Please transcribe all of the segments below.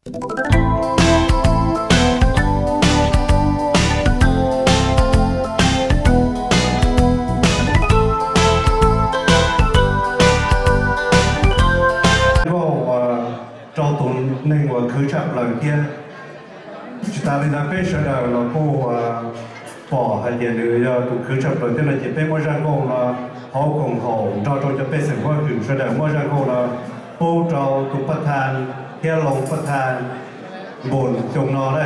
Nkauj uas rau tus neeg uas khwv tshaj plaws thiab. Tsis tas li ntawd peb sawv daws los kuj pom hais tias nws yog tus khwv tshaj plaws thiab no ces peb muab zaj nkauj no hauv koom haum nrog rau cov pej xeem Huab Hwm sawv daws muab zaj nkauj no pub rau tus paj thas thiab loos paj thas npun xyoo no na,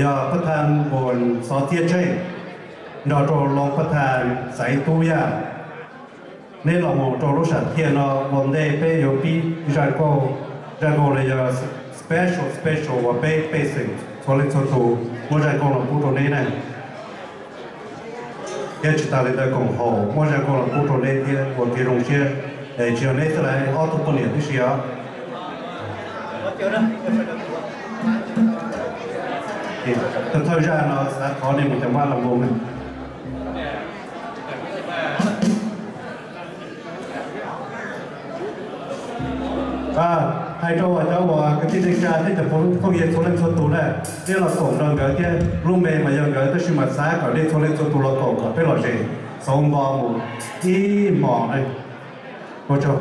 yog paj thas npun Xov Txhiaj Tsheej nrog rau loos paj thas Xaiv Tub Yaj. Neb los mus rau lub sam thiaj no ua ntej peb yuav pib zaj nkauj. Zaj nkauj no yog special special uas peb pej xeem txhua leej txhua tus muab zaj nkauj no pub rau neb na. Thiab tsis tas li ntawd koom haum muab zaj nkauj no pub rau neb thiab ua kev zoo siab. Es tsis yog neb xwb lawm, ob tug poj niam tib si os. Thawj thawj zaj no xav thov nej mus cov mab los mus. Hais rau cov uas kwv tij neej tsa thiab cov phooj ywg txhua leej txhua tus na, nej los koom nrog nkawd thiab. Lub npe mas yog nkawd tab sis mas xav kom nej txhua leej txhua tus los koom kom peb lom zem xauv npo mus ib hmos na. Ua tsaug.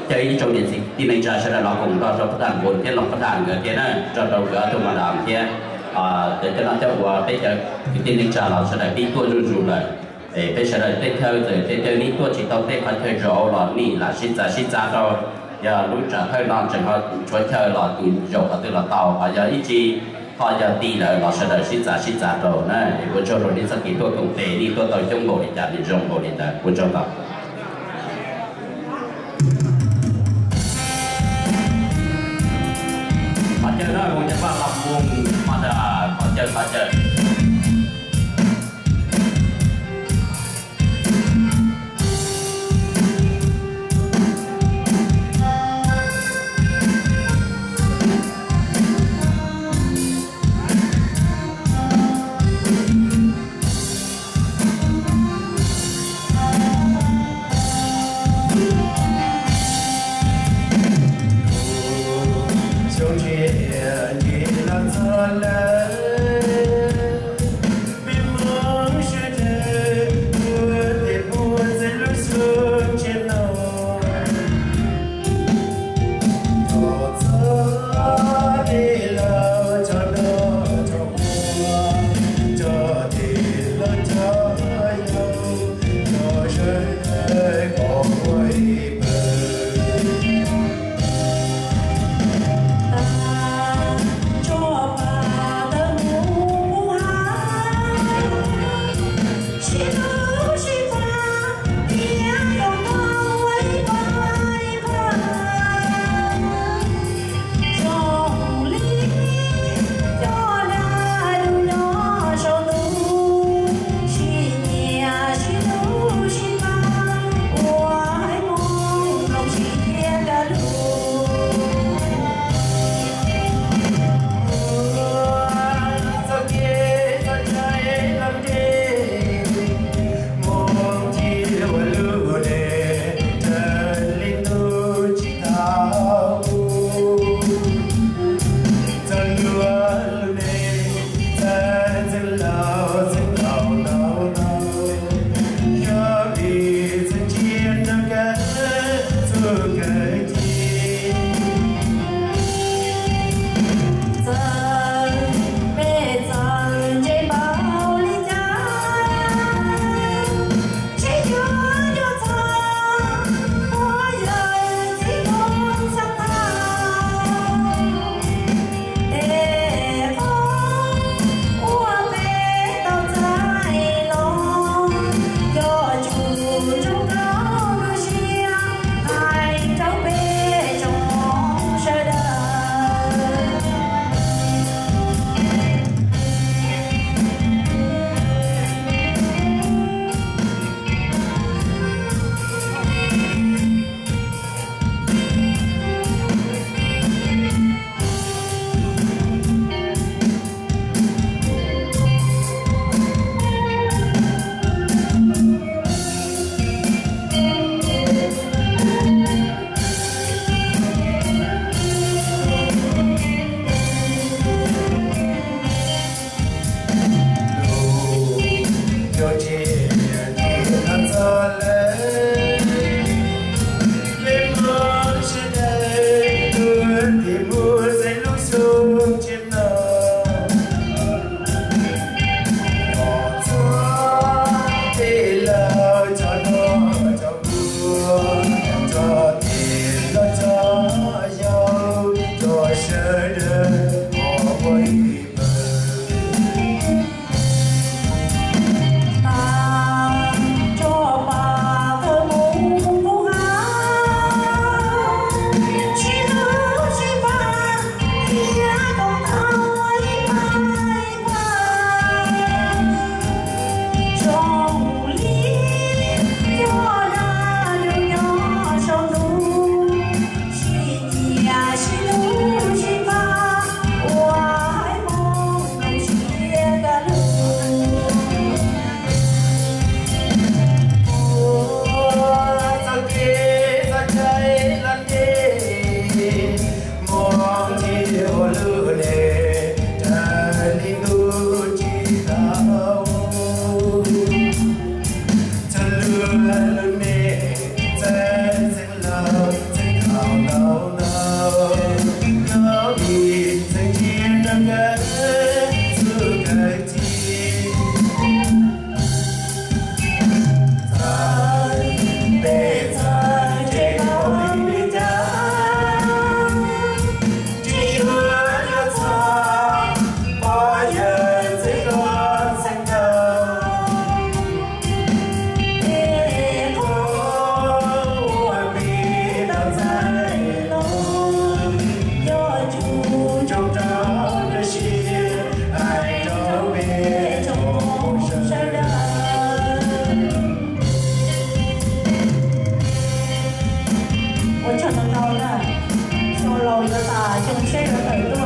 Caw ib tsoom niam txiv kwv tij neej tsa sawv daws los koom nrog rau pab tham npun thiab loos pab tham nkawd thiab na, nrog rau nkawd ob tug madam thiab. Cov cov no cov uas peb cov kwv tij neej tsa los sawv daws pib tuaj zuj zus lawm. Es peb sawv daws tej chaw txawm tej chaw nej tuaj tsis tau tej qhov chaw zaum los nej lam sib txav sib txav rau. Yog lub tsam thawj no tseem ho tshuav chaw los tus zaum qhov twg los tau, ho yog ib tsam ho yog ti lawm los sawv daws sib txav sib txav rau na. Es ua tsaug rau nej txoj kev tuaj koom tes, nej tuaj tau coob npaum li cas nws zoo npaum li ntawd. Ua tsaug ntau. Qhov chaw no mus cov paj los mus mas qhov chaw qhov chaw. Xyoo tshiab nce los txog lawm. Tus tsheb yuav tawm tuaj.